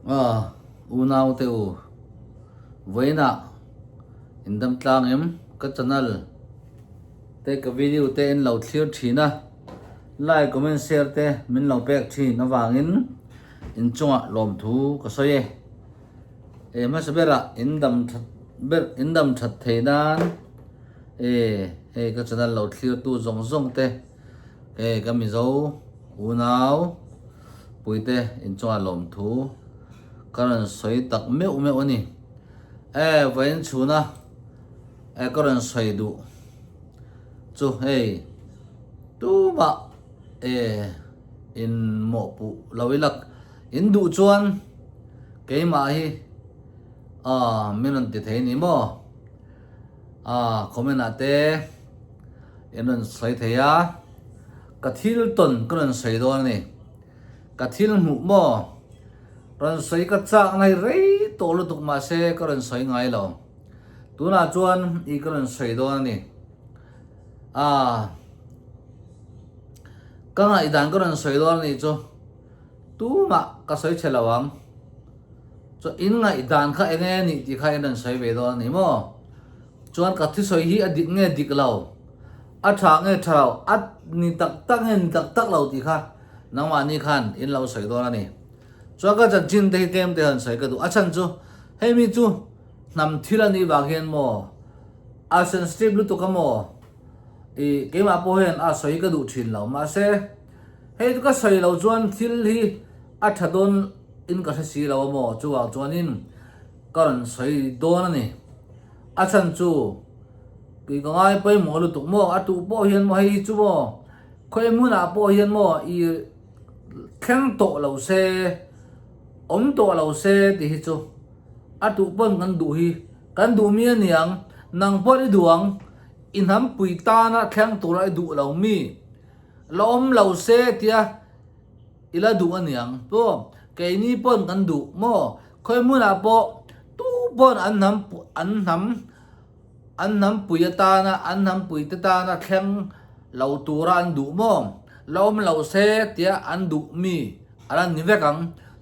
A unau te u, vawiinah in dam tlang em? Ka channel te ka video te in lo thlir thin a, like, comment, share te min lo pek thin avangin in chungah lawmthu ka sawi e. E hmasa berah in dam that ber in dam that thei nan e hei ka channel lo thlir tu zawng zawng te e ka Mizo unau puite inchunga lawmthu ka rawn sawi tak meuh meuh a ni. E vawiin chhuna e ka rawn sawi duh chu hei tumah e in mawhpuh lo ila in duh chuan keimah hi a min rawn ti thei ni maw a comment ah te in rawn sawi thei a. Ka thil tawn ka rawn sawi dawn a ni. Ka thil hmuh maw? Rawn sawi ka chak na hi rei tawh lutuk mahse ka rawn sawi ngai lo. Tunah chuan i ka rawn sawi dawn a ni. Aaa ka ngaihdan ka rawn sawi dawn a nih chu tumah ka sawi che lo ang. Chuan in ngaihdan kha eng nge a nih tih kha in rawn sawi ve dawn a ni maw? Chuan ka thusawi hi a dik nge dik lo, a tha nge tha lo, a ni tak tak nge ni tak tak lo tih kha nangmahni khan in lo sawi dawn a ni. Chuan ka chanchin te hi tlem te han sawi ka duh. A chhan chu hei mi chu hnam thil a nih vang hian maw a sensitive lutuk a maw ih keimah pawh hian a sawi ka duh thin lo. Mahse hei chu ka sawi lo chuan thil hi a tha dawn in ka hre si lo a maw chuvang chuanin ka rawn sawi dawn a ni. A chhan chu tui ka ngai pawimawh lutuk maw, a tuh pawh hian maw hei hi chu maw khawi hmunah pawh hian maw i thleng tawh lo se, awm tawh lo se tih hi chu a tuh pawn kan duh hi kan duh mi a niang, nang pawh i duh ang, i hnampui tana thleng tura i duh lo mi la awm lo se tia i la duh a niang maw, keini pawn kan duh maw. Khawi hmunah pawh tu pawn an hnam an hnam an hnam pui atana an hnam pui te tana thleng lo tura an duh maw? La awm lo se tia an duh mi a la ni vek ang.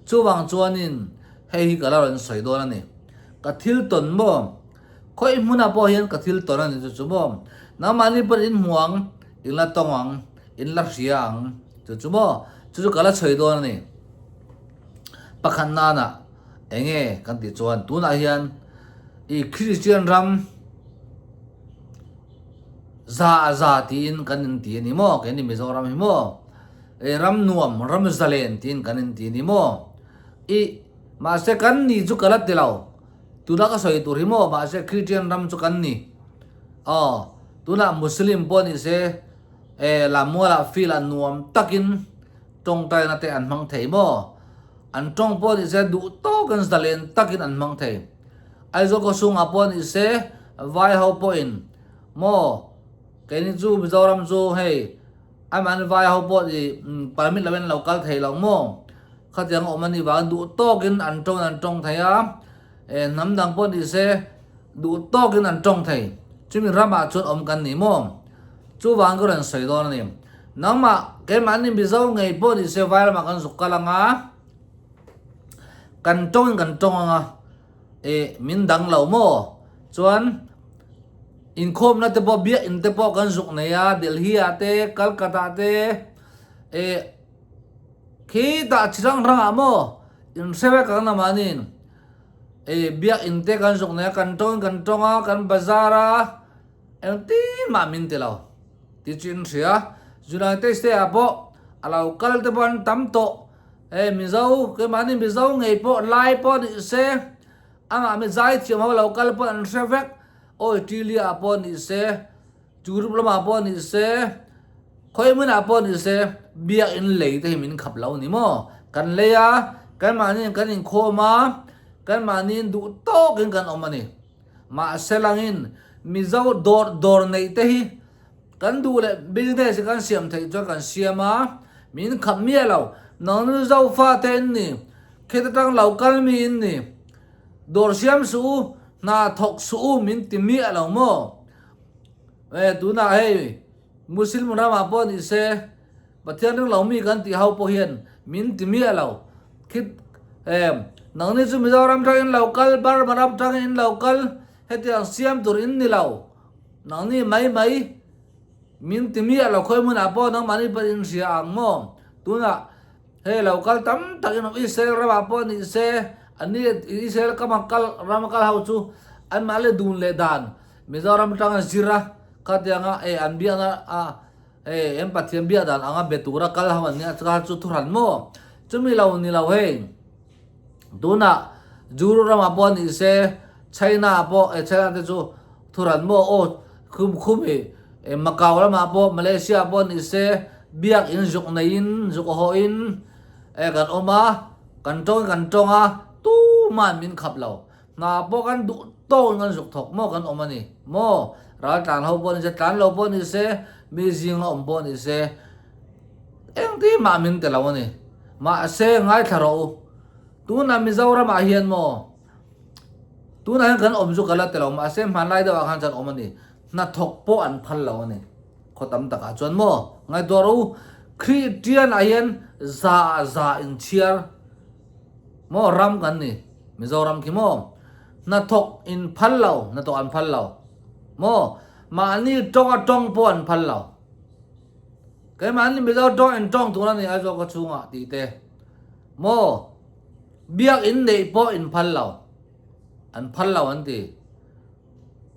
Chuvang chuanin hei hi ka la rawn sawi dawn a ni. Ka thil tawn maw? Khawi hmunah pawh hian ka thil tawn a ni chu chu maw? Nangmahni pawn in hmu ang, in la tawng ang, in la hria ang chu chu maw? Chu chu ka la sawi dawn a ni. Pakhat nana enge kan tih chuan tunah hian i Kristian ram za a za tiin kan in ti a ni maw keini Mizoram hi maw e ram nuam ram zalen tiin kan in ti a ni maw i mahse kan ni chu ka la ti lo tuna ka sawi tur hi maw mahse Kristian ram chu kan ni aw tunah Muslim pawh ni se e Lammualah field ah nuam takin Tawngtaina te an hmang thei maw? An tawng pawh ni se duh tawkin zalen takin an hmang thei. Aizawl khawchhungah pawh ni se vai ho pawhin maw keini chu Mizoram chu hei amah vai ho pawh ni permit lovin an lo kal thei lo maw? Khatiang awm a nih vangin duh tawkin an tawngin an tawng thei a, hnam dang pawh ni se duh tawkin an tawng thei. Chumi ramah chuan awm kan ni maw? Chuvang ka rawn sawi dawn a ni. Nangmah, keimahni Mizo ngei pawh ni se vai ramah kan zuk kal ang a, kan tawngin kan tawng ang a, e min dang lo maw? Chuan inkhawmna te pawh biak in te pawh kan zuk nei a, Delhi ah te, Calcutta ah te, e khitah chi hrang hrangah maw inhre vek ang nangmahniin e biak in te kan zuk nei a, kan tawngin kan tawng a, kan bazar a. Engtin mah min ti lo tih chu in hria. United States ah pawh a lo kal te pawh an tam tawh. Hei Mizo, keimahni Mizo ngei pawh lai pawh ni se, amah mi zaithiam ho lo kal pawh an hre vek. Awi Tilia ah pawh ni se, Churup lamah pawh ni se, khawi hmunah pawh ni se biak in lei te hi min khap lo ni maw? Kan lei a, keimahni kan inkhawm a, keimahni duh tawkin kan awm a ni. Mahse langin Mizo dawr dawr neih te hi kan duh leh business hi kan siam theih chuan kan siam a, min khap miah lo. Nang Mizo fate in ni, khit atang lo kal mi in ni, dawr siam suh u, hna thawk suh u min ti miah lo maw? E tunah hei Muslim ramah pawh ni se Pathian ring lo mi kan tih ho pawh hian min ti miah lo. Khit e. Nangni chu Mizoram tangin lo kal, Burma ram tangin in lo kal, hetiang siam tur in ni lo. Nangni mai mai min ti miah lo khawi hmunah pawh nangmahni pawh in hria ang maw? Tunah hei lo kal tam takin awm Israel ramah pawh ni se, anni Israel kama kal rama kal ho chu anmahni dun leh dan Mizoram atanga zir a, khatianga eh an biakna a Hei em Pathian biak dan anga be tura kal ho an nia chuan chu thuhran maw? Chumi lo ni lo hei tunah Juru ramah pawh ni se China ah pawh eh China te chu thuhran maw aw khum khum i eh Macau lamah pawh Malaysia ah pawh ni se biak in zuk neiin zuk haw in eh kan awm a kan tawng in kan tawng a tuman min khap lo. Hna pawh kan duh tawk in kan zuk thawk maw kan awm a ni maw? Ral tlan ho pawh ni se, tlan lo pawh ni se, mi zinga awm pawh ni se, engtin mah min ti lo a ni. Mahse ngaithla rawh u, tunah Mizoramah hian maw, tunah hian kan awm chu ka la ti lo, mahse hmanlai deuhah khan chuan awm a ni, hnathawk pawh an phal lo a ni. Khaw tam takah chuan maw ngaihtuah rawh u, Kristian-ah hian za za inchhiar maw ram kan ni. Mizoram khi maw hnathawk in phal lo, hnathawk an phal lo maw, mahni tawng a tawng pawh an phal lo. Keimahni Mizo tawng in tawng tur a ni Aizawl khaw chhungah tih te maw, biak in neih pawh in phal lo, an phal lo an ti.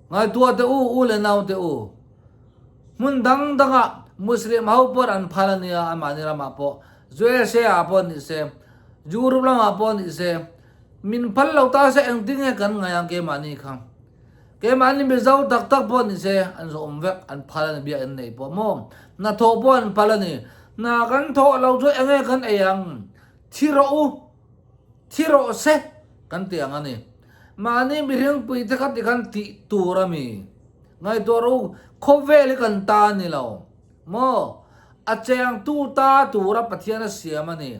Ngaihtuah teh u, u leh nau teh u, hmun dang dangah Muslim ho pawh an phal a nia anmahni ramah pawh, USA ah pawh ni se, Europe lamah pawh ni se, min phal lo ta se engtin nge kan ngaih ang keimahni kha. Keimahni Mizo tak tak pawh ni se an zawh awm vek, an phal a ni biakinn nei pawh maw. Hnathawh pawh an phal a ni. Hna kan thawh lo chu enge kan ei ang? Thi rawh u. Thi rawh se kan ti ang a ni. Mahni mihringpui te kha tikhan tih tur a mi. Ngaihtuah rawh u, khawvel hi kan ta a ni lo. Maw? A chengtu ta tura Pathian a siam a ni.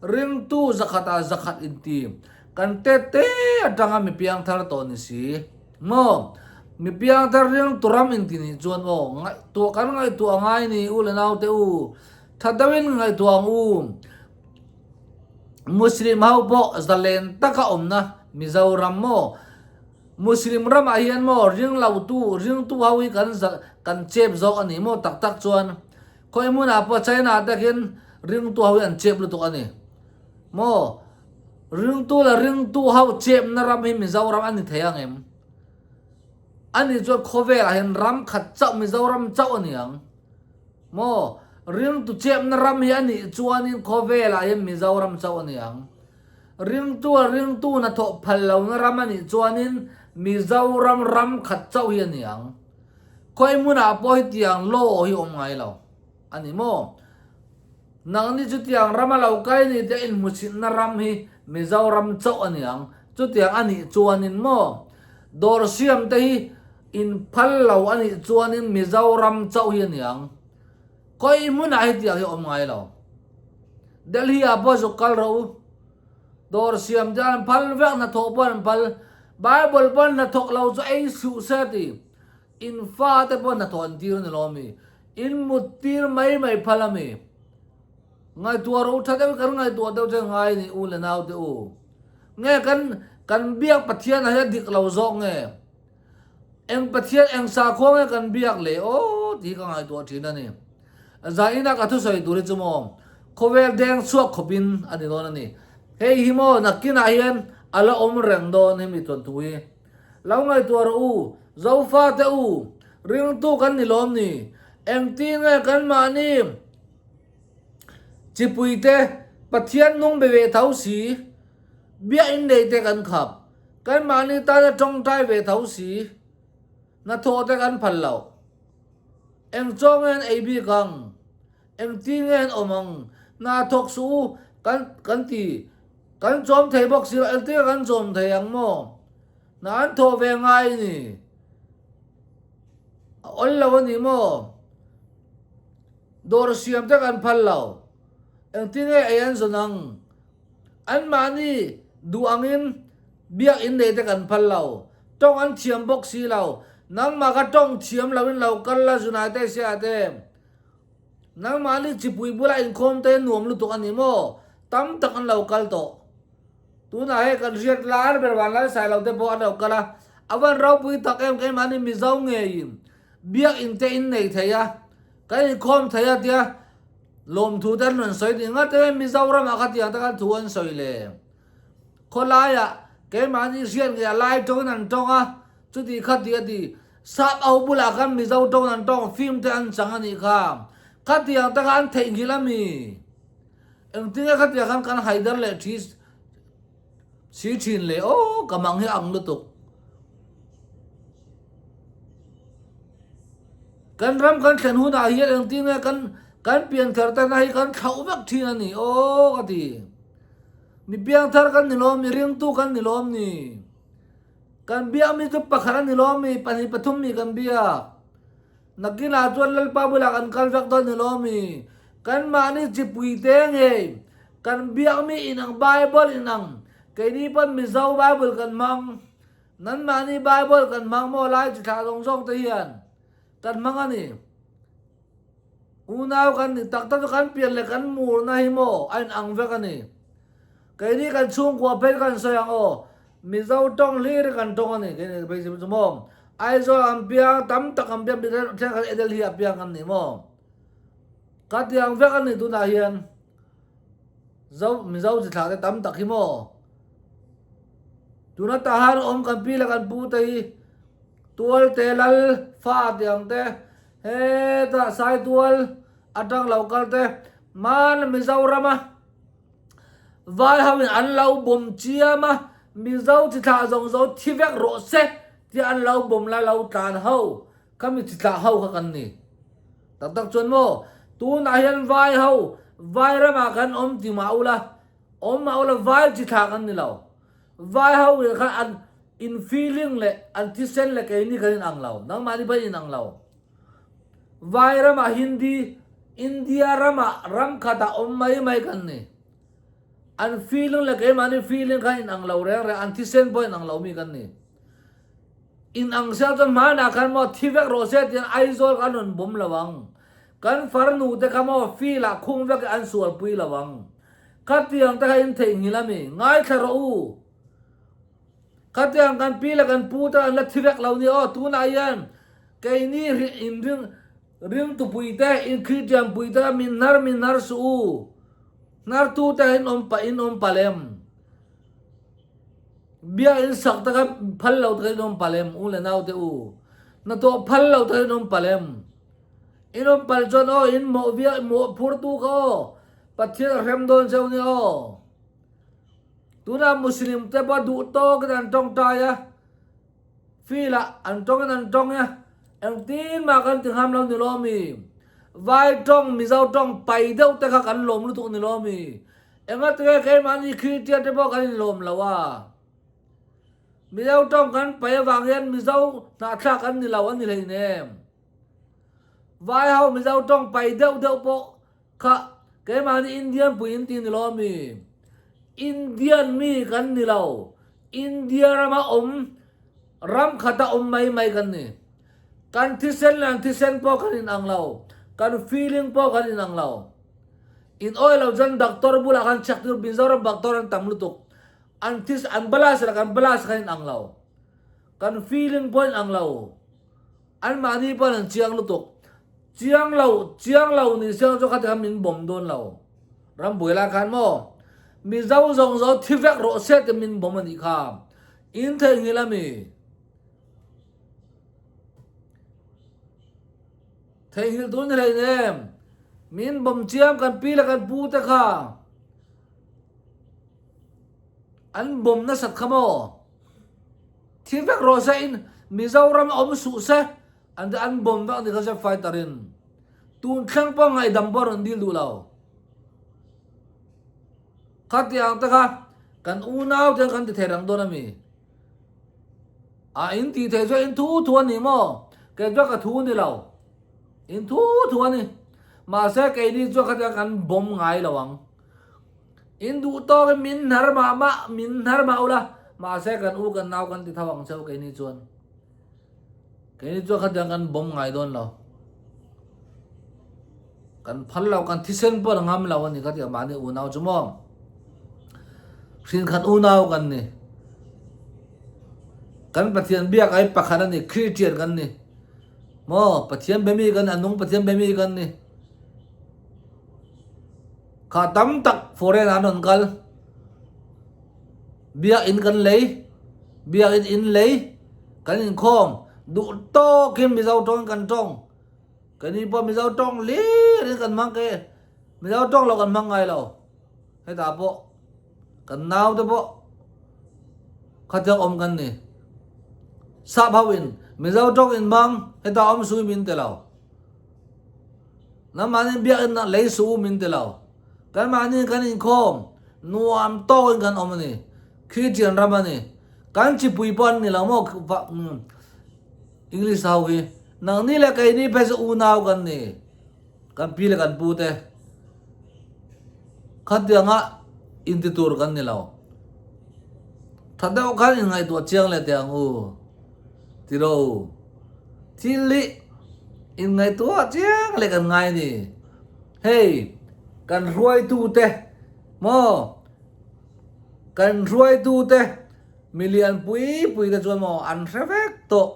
Ringtu zakhatah zakhat inti. Kan tete atanga mi piangthar tawh ni si. Maw? Mi piangthar ringtu ram inti nih chuan aw, ngaihtuah kan ngaihtuah a ngai ni u le naute u. Tha deuhin ngaihtuah ang u. Muslim ho pawh zalen taka awmna Mizoram maw? Muslim ramah hian maw ringlotu, ringtu ho hi kan kan chep zawk a ni maw tak tak chuan khawi hmunah pawh China te khian ringtu ho hi an chep lutuk a ni maw? Ringtu leh ringtu ho chepna ram hi Mizoram a ni thei ang em? A nih chuan khawvelah hian ram khat chauh Mizoram chauh a ni ang. Maw? Ringtu chepna ram hi a nih chuanin khawvelah hian Mizoram chauh a ni ang. Ringtu a ringtu hnathawh phal lohna ram a nih chuanin Mizoram ram khat chauh hi a ni ang. Khawi hmunah pawh hetiang law hi awm ngai lo a ni maw? Nangni chutiang rama lo kal ni te inhmuchhinna ram hi Mizoram chauh a ni ang. Chutiang a nih chuanin maw? Dawr siam te hi In phal lo a nih chuanin Mizoram chauh hi a ni ang. Khawi hmunah hetiang hi a awm ngai lo. Delhi ah pawh zuk kal rawh u. Dawr siam te an phal vek, hnathawh pawh an phal. Bible pawn hnathawk lo chu ei suh se a ti. In fa te pawh hnathawh an tir a ni lo ami? In mut tir mai mai phal ami? Ngaihtuah rawh u, tha deuh kan ngaihtuah deuh che ngai ni u le nau te u. Nge kan kan biak Pathian ah hian dik lo zawk nge? Eng Pathian eng sakhua nge kan biak le aw tih hi ka ngaihtuah thin a ni. Zaina ka thusawi tur hi chu maw khawvel deng chhuak khawpin a ni dawn a ni. Hei hi maw nakinah hian a la awm reng dawn hemi thawnthu hi. Lo ngaihtuah rawh u, Zofate u, ringtu kan ni lawm ni? Engtin nge kan mahni chipuite Pathian nung be ve tho si, biakinn nei te kan khap? Keimahni tana tawngtai ve tho si, hnathawh te kan phal lo. Eng chaw nge an ei bik ang? Eng ti nge an awm ang? Hna thawk suh u kan kan ti. Kan chawm thei bawk si lo, eng tinge kan chawm thei ang maw? Hna an thawh ve ngai ni. A awl lo a ni maw? Dawr siam te kan phal lo. Eng tinge ei an zawn ang? Anmahni duh angin biakinn nei te kan phal lo. Tawng an thiam bawk si lo. Nangmah kha tawng thiam loin lo kal la Zunai Sia te. Nangmahni chipui bula inkhawm te nuam lutuk a ni maw? Tam tak an lo kal tawh. Tunah hei kan hriat lar ber van lai sai lo te pawh an lo kal a, a van ropui tak em keimahni Mizo ngeiin biakinn te in nei thei a, kan inkhawm thei a tia lawmthu te an rawn sawi ni ngat em Mizoramah khatiang te khan thu an sawi le. Khawlaiah keimahni hriat ngei a lai tawngin an tawng a, chuti khati a ti. Sap ho bulah khan Mizo tawngin an tawng film te an chang a nih kha. Khatiang te kha an theihnghilh a mi? Engtinge khatiang khan kan haidar leh thi si thin le aw ka mang hi a ang lutuk. Kan ram kan thlen hunah hian engtinge kan kan pianthar tana hi kan thlauh vek thin a ni aw ka ti. Mi piangthar kan ni lawm ni, ringtu kan ni lawm ni. Kan biak mi chu pakhat a ni lawm mi, pahnih pathum mi kan biak. Nakinah chuan Lalpa bulah kan kal vek dawn ni lawm mi. Kan mahni chipui te ngei, kan biak mi inang Bible inang, keini pawn Mizo Bible kan hmang, nan mahni Bible kan hmang maw lai chi thlah zawng zawng te hian kan hmang a ni. Unau kan ni tak tak chu kan pian leh kan murna hi maw a inang vek a ni. Keini kan chhungkua phei kan sawi ang aw, Mizo tawng hlir hi kan tawng a ni. Keini phei chu maw Aizawl an piang tam tak an piang thenkhat Edel hi a piang kan ni maw. Ka ti ang vek a ni tunah hian Zo Mizo chi thlah te tam tak hi maw. Tuna tahan awm kan pi leh kan pu te hi Tualte lal fa tih ang te, hetah Saitual atang lo kal te, hmana Mizorama vai ho in an lo bawm chiam a, Mizo chi thlah zawng zawng thi vek rawh se tih an lo bawm lai lo tlan ho kha mi chi thlah ho kha kan ni. Tak tak chuan maw tunah hian vai ho vai ramah kan awm ti mah ula, awm mah ula vai chi thlah kan ni lo. Vai ho in khan an in feeling leh an thisen leh keini kan in ang lo, nangmahni pawh in ang lo. Vai ramah Hindi, India ramah ram khatah awm mai mai kan ni. An feeling leh keimahni feeling khan in ang lo reng reng, an thisen pawh in ang lo mi kan ni. In ang sia chuan hmanah khan maw thi vek rawh se tihian Aizawl kha an rawn bawm lo ang. Kan farnu te kha maw feel ah khung vek an sualpui lo ang. Khatiang te kha in theihnghilh a mi? Ngaithla rawh u. Khatiang kan pi leh kan pu te an la thi vek lo ni aw. Tunah hian keini in ring ringtupui te, in Kristian pui te kha min hnar min hnar suh u. Hnartu te in awm pah in awm palh em? Biak in sak te kha phal lo te kha in awm palh em u le nau te u? Hnathawh phal lo te kha in awm palh em? In awm palh chuan aw in mawh viau mawh phurtu kha aw. Pathian a hrem dawn cheu nia aw. Tunah Muslim te pawh duh tawkin an tawngtai a, field ah an tawngin an tawng a, engtin mah kan ti ngham lo ni lo mi. Vai tawng, Mizo tawng pai deuh te kha kan lawm lutuk ni lo mi. Engatinge keimahni Kristian te pawh kan inlawm lo a. Mizo tawng kan pai avang hian Mizo hnahthlak an ni lo a ni hleinem. Vai ho Mizo tawng pai deuh deuh pawh Kha, keimahni Indian pui in ti ni lo mi? Indian mi kan ni lo. India rama awm, ram khata awm mai mai kan ni. Kan thisen leh an thisen pawh kan inang lo. Kan feeling pawh kan inang lo. In awih lo chuan doctor bulah khan check tir, Mizoram doctor an tam lutuk. An this, an balas leh kan balas kha inang lo. Kan feeling pawh inang lo. Anmahni pawn an chiang lutuk. Chiang lo, chiang lo ni siang chu khati khan min bawm dawn lo. Rambuai lai khan maw, Mizo zawng zo thi vek rawh se te min bawm a nih kha. In theihnghilh a mi? Theihnghilh tur ni hleinem. Min bawm chiang kan pi leh kan pu te kha. An bawm nasat kha maw? Thil vek rawh se in Mizoram awm suh se an ti an bomb vek ni kha se fighter in tun thleng pawh ngaihdam pawh rawn dil duh lo. Khatiang te kha kan unau te kan ti thei rang dawn ami? A in ti thei chuan in thu thu a ni maw? Kei chuan ka thu ni lo. In thu thu a ni. Mahse keini chuan khatiang kan bomb ngai lo ang. In duh tawk in min hnar mah mah, min hnar mah ula, mahse kan u kan nau kan ti tho ang cheu keini chuan. Keini chuan khatiang kan bawm ngai dawn lo. Kan phal lo, kan thisen pawh ngam lo a ni khatiang mahni unau chu maw. Hrinkhat unau kan ni. Kan Pathian biak ai pakhat a ni, Christian kan ni. Maw, Pathian be mi kan ni, a nung Pathian be mi kan ni. Kha tam tak foreign an rawn kal. Biakinn kan lei, biakinn in lei, kan inkhawm duh tawkin Mizo tawngin kan tawng. Keini pawh Mizo tawng hlir in kan hmang ke, Mizo tawng lo kan hmang ngai lo. Hetah pawh kan nau te pawh khatiang awm kan ni. Sap ho in Mizo tawng in hmang hetah awm sui min ti lo. Nangmahni biakinn lei su min ti lo. Kanmahni kan inkhawm nuam tawkin kan awm a ni. Christian ram a ni. Kan chipui pawh an ni lo maw English ho hi. Nangni leh keini phei chu unau kan ni. Kan pi leh kan pu te. Khatianga inti tur kan ni lo. Tha deuh khan inngaihtuah chiang leh teh ang u. Tiro. Thil hi inngaihtuah chiang leh kan ngai a ni. Hei, kan hruaitute maw, kan hruaitute milian pui pui te chuan maw an hre vek tawh.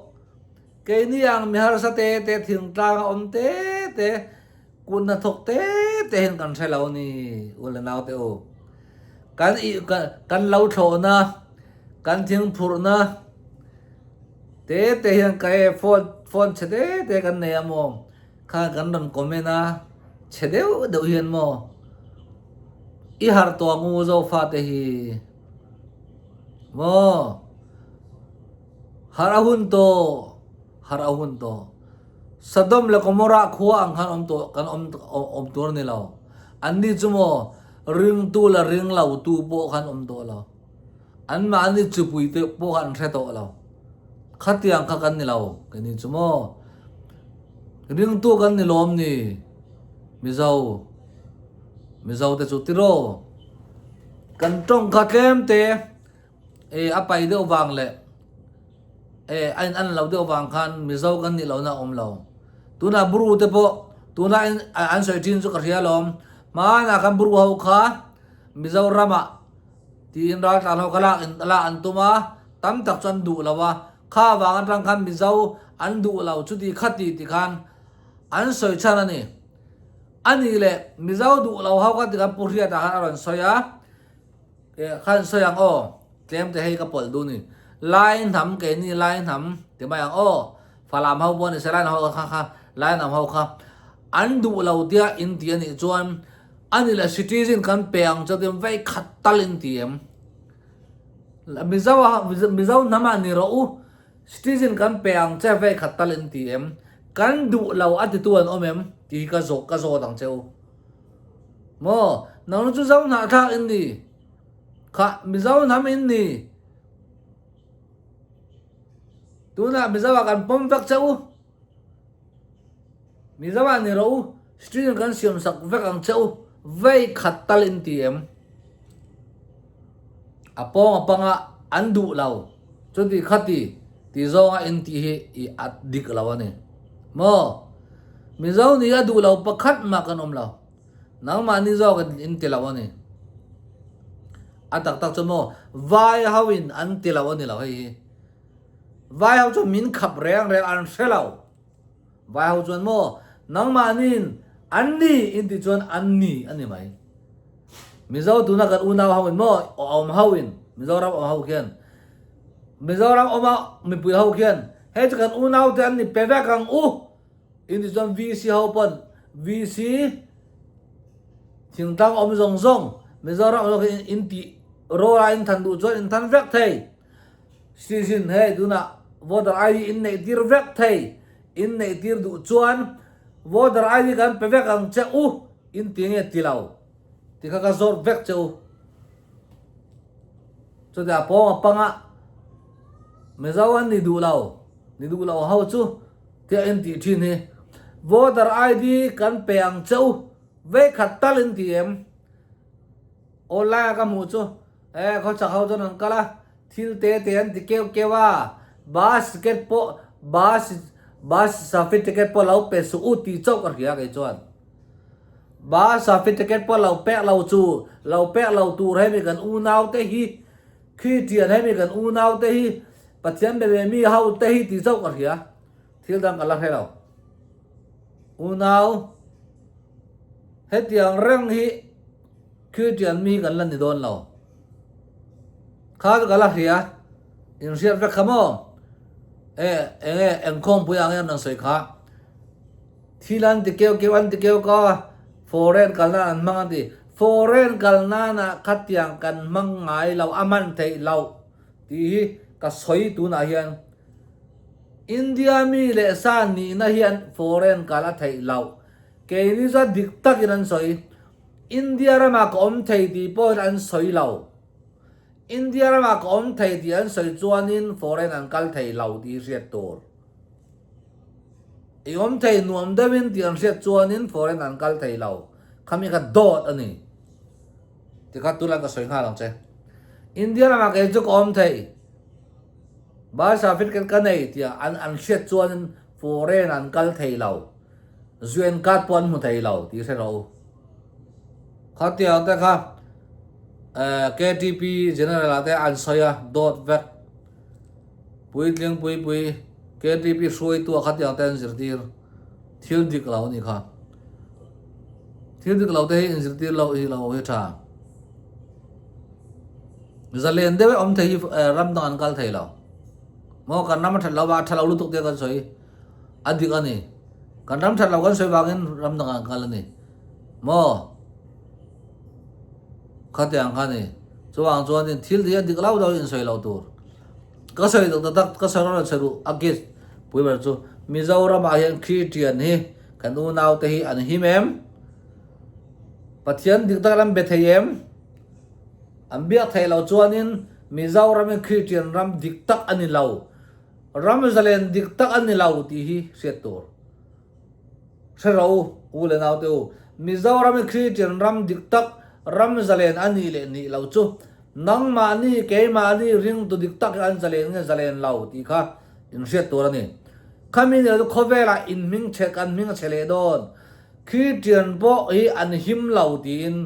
Keini ang mi harsa te te thingtlang a awm te te, kut hnathawk te te hian kan hre lo a ni u le naute u. Kan ih kan lo thlawhna, kan thingphurhna te te hian ka e phone phone chhe te te kan nei a maw. Kha kan rawn comment a, chhe deuh deuh hian maw i harh tawh ang u Zofa te hi maw harh a hun tawh harh a hun tawh Sodom leh Gomorrah khua ang khan awm tawh kan awm awm tur a ni lo an ni chu maw ringtu leh ring lo tu pawh khan awm tawh lo an mahni chupui te pawh khan an hre tawh lo. Khatiang kha kan ni lo, keini chu maw? Ringtu kan ni lawm ni, Mizo, Mizo te chu tiraw? Kan tawng kha tlem te e a pai deuh vang leh e a in an lo deuh vang khan Mizo kan nih lohna a awm lo. Tunah Bru te pawh tuna an sawi thin chu ka hria lawm, hmanah khan Bru ho kha Mizoramah Tiin raltlan ho kha lak in lak an tum a, tam tak chu an duh lo a, kha vang atang khan Mizo an duh lo chuti khati ti khan an sawi chhan a ni. A nih leh Mizo duh lo ho kha ti khan Pu Hriata khan a rawn sawi a, eh khan sawi ang aw, tlem te hei ka pawlh duh ni, Lai hnam keini Lai hnam ti mai ang aw, Falam ho pawh ni se Lai hnam ho kha kha Lai hnam ho kha an duh lo tia in ti a nih chuan A ni le citizen kan pe ang chu tin vei khat tal in ti em? Mizo a Mizo hnam ah ni rawh u citizen kan pe ang che vei khat tal in ti em? Kan duh lo a titu an awm em? Tih hi ka zawh ka zawt ang che u. Maw nang chu Zo hnahthlak in ni kha Mizo hnam in ni tunah Mizo ah kan pawm vek che u. Mizo ah ni rawh u, string kan siam sak vek ang che u, vei khat tal in ti em? A pawng a pang a, an duh lo, chuti khati ti zawnga in tih hi i a dik lo a ni. Maw? Mizo nih a duh lo pakhat mah kan awm lo, nangmahni zawk in ti lo a ni. A tak tak chu maw, vai ho in an ti lo a ni lo hei hi. Vai ho chuan min khap reng reng an hre lo. Vai ho chuan maw nangmahniin an ni in tih chuan an ni a ni mai. Mizo tuna kan unau ho in maw awm ho in Mizoram awm ho khian Mizoram awma mipui ho khian hei chu kan unau te an ni pe vek ang u in tih chuan VC ho pawn VC thingtlang awm zawng zawng Mizoram awm zawng in tih rawla in than duh chuan in than vek thei. Citizen hei tunah voter ID in neih tir vek thei, in neih tir duh chuan voter ID kan pe vek ang che u in ti nge ti lo ti kha ka zawt vek che u. Chutiang pawng a panga Mizo an ni duh lo, ni duh lo ho chu tia in tih thin hi voter ID kan pe ang che u vekhat tal in ti em? Online a ka hmuh chu Eh khawchak ho chuan an kal a, thil te te an ti keuh keuh a, bus ticket pawh bus bus safety ticket pawh lo pe suh u tih chauh ka hria kei chuan. Bus ah free ticket pawh lo pek lo chu lo pek lo tur hemi kan unau te hi Kristian hemi kan unau te hi Pathian be ve mi ho te hi tih chauh ka hria thil dang ka la hre lo. Unau hetiang reng hi Kristian mi kan la ni dawn lo. Kha chu ka la hria inhriat vek kha maw e enge engkhawmpui ang em an sawi kha. Thil an ti keuh keuh an ti keuh ka foreign kal nan an hmang an ti. Foreign kal nana khatiang kan hmang ngai lo a hman theih loh tih hi ka sawi tunah hian India mi leh sa nihna hian foreign kal a theih loh. Keini chuan dik takin an sawi. India ramah ka awm thei tih pawhin an sawi lo. India ramah ka awm thei tih an sawi chuanin foreign an kal thei lo tih hi hriat tur. I awm thei nuam deuhin tih an hriat chuanin foreign an kal thei lo. Khami kha dawt a ni. Tikha tunah ka sawi nghal ang che. India lamah kei chu ka awm thei. Birth certificate ka nei tia an an hriat chuanin foreign an kal thei lo. Zuen card pawh an hmu thei lo tih hre rawh u. Khatiang te kha KTP General ah te an sawi a dawt vek. Puitling pui pui KTP hruaitu a khatiang te an zirtir thil dik lo a nih kha. Thil dik lo te hi inzirtir loh hi lo hi tha. Zalen deuh awm thei hi ram dang an kal thei lo. Maw kan ram a that lo va a tha lo lutuk te kan sawi a dik a ni. Kan ram that lo kan sawi vangin ram dang an kal a ni. Maw khatiang kha ni. Chuvang chuanin thil hi a dik lo deuh insawi loh tur. Ka sawi duh tak tak ka sawi rawn sawi duh a case pui ber chu Mizoram ah hian Christian hi kan unau te hi an him em? Pathian dik tak an be thei em? An biak theih loh chuanin Mizoram hi Christian ram dik tak a ni lo, ram zalen dik tak a ni lo tih hi hriat tur. Hre rawh u, u leh naute u, Mizoram hi Christian ram dik tak, ram zalen a nih leh nih loh chu nangmahni, keimahni ringtu dik tak hi an zalen nge zalen lo tih kha in hriat tur a ni. Khami nilo chu khawvelah in hming chhe kan hming a chhe leh dawn. Christian pawh hi an him lo tiin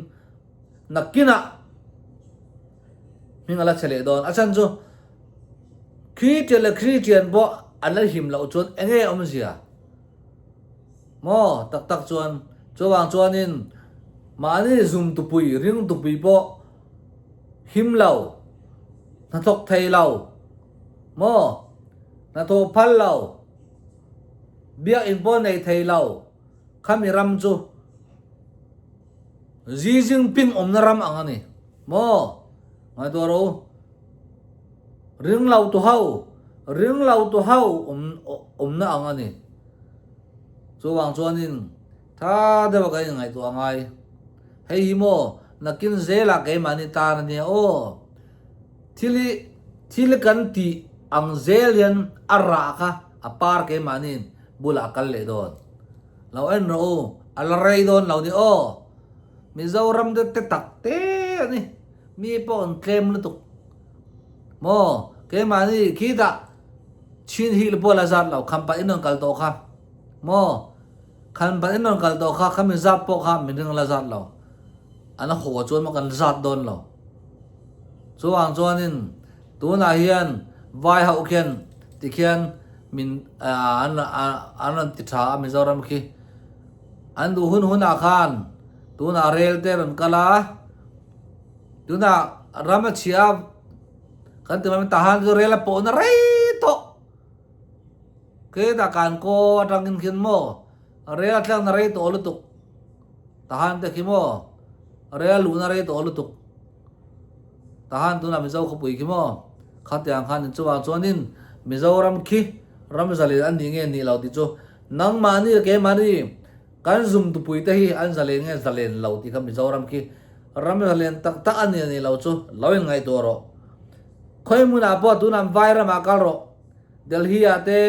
nakinah hming a la chhe leh dawn. A chhan chu Christian leh Christian pawh an la him loh chuan enge awmzia? Maw tak tak chuan chuvang chuanin mahni zum tupui ring tupui pawh him lo hnathawk thei lo maw hnathawh phal lo biakinn pawh nei thei lo khami ram chu Xi Jinping awmna ram ang a ni maw ngaihtuah rawh u. Ring lo tu ho, ring lo tu ho awm awmna ang a ni. Chuvang chuanin tha deuha kan inngaihtuah a ngai. Hei hi maw nakin zelah keimahni tan a nia aw. Thil hi thil kan tih ang zel hian a rah kha a par keimahniin bulah a kal leh dawn. Lo en rawh u, a la rei dawn lo ni aw. Mizoram te te tak te a ni. Mi pawh an tlem lutuk maw keimahni khitah chin hi pawh la zat lo khampat in rawn kal tawh kha maw khampat in rawn kal tawh kha khami zat pawh kha min ring la zat lo an haw chuan maw kan zat dawn lo chuvang chuanin tunah hian vai ho khian tikhian min an an rawn ti tha a Mizoram khi an duh hun hunah khan tunah rel te rawn kal a. Tunah ram a chhia kan ti mai tahan chu rel a pawhna rei tawh khetah kan kaw atangin khian maw rel a thlakna rei tawh lutuk tahan te khi maw rel a luhna rei tawh lutuk tahan tunah Mizo khawpui khi maw khatiang khan chuvang chuanin Mizoram khi ram zalen a nih nge nih lo tih chu nangmahni leh keimahni Kan zum tupui te hi an zalen nge zalen lo tih kha Mizoram khi ram zalen tak tak a ni a nih lo chu lo in ngaihtuah rawh. Khawi hmunah pawh tunah vai ramah kal rawh. Delhi ah te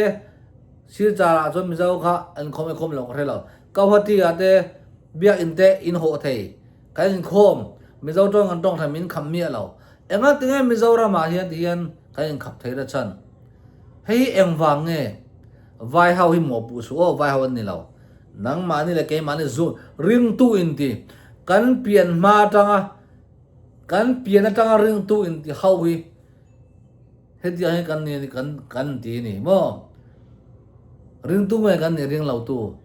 Silchar ah chuan Mizo kha an khawm e khawm lo ka hre lo. Guwahati ah te biakinn te in hawh thei kan inkhawm Mizo tawng kan tawng thei min kham miah lo. Enga tinge Mizoram ah hian ti hian kan inkhap thei la chhan. Hei hi engvang nge? Vai ho hi mawhpuh suh aw vai ho an ni lo. Nangmahni leh keimahni zu ringtu inti kan pian hma atanga kan pian atanga ringtu inti ho hi hetiang hi kan ni a ni kan kan ti a ni maw? Ringtu nge kan nih ring lo tu?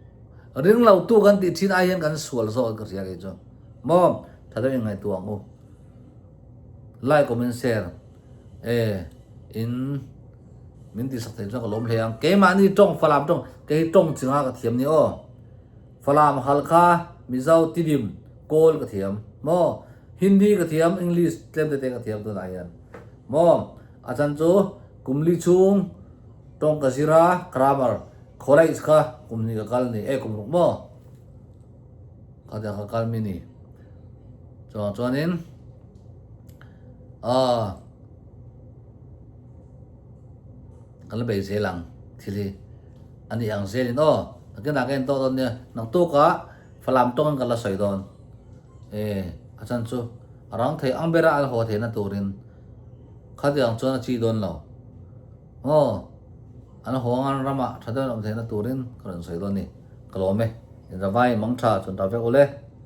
Ring lo tu kan tih thin ai hian kan sual zawk ka hria kei chu maw? Tha deuh in ngaihtuah ang u. Like comment share e in min ti sak thei chuan ka lawm hle ang. Keimahni tawng Falam tawng kei tawng chi nga ka thiam ni aw. Falam Halkha Mizo Tidim Kawl ka thiam maw Hindi ka thiam English tlem te te ka thiam tunah hian maw a chan chu kumli chhung tawng ka zir a grammar college kha kum hnih ka kal ni e kum ruk maw khatiang ka kal mi ni chuang chuanin aw Kan la bei zel ang thil hi a ni ang zelin aw nakinah ka en tawh dawn nia naktukah Falam tawngin kan la sawi dawn e a chan chu a rang thei ang bera an haw theihna turin khatiang chuan a chi dawn lo aw an haw ang an ramah tha deuhin awm theihna turin ka rawn sawi dawn a ni ka lawm e inravai mangtha chhun ta vek ule.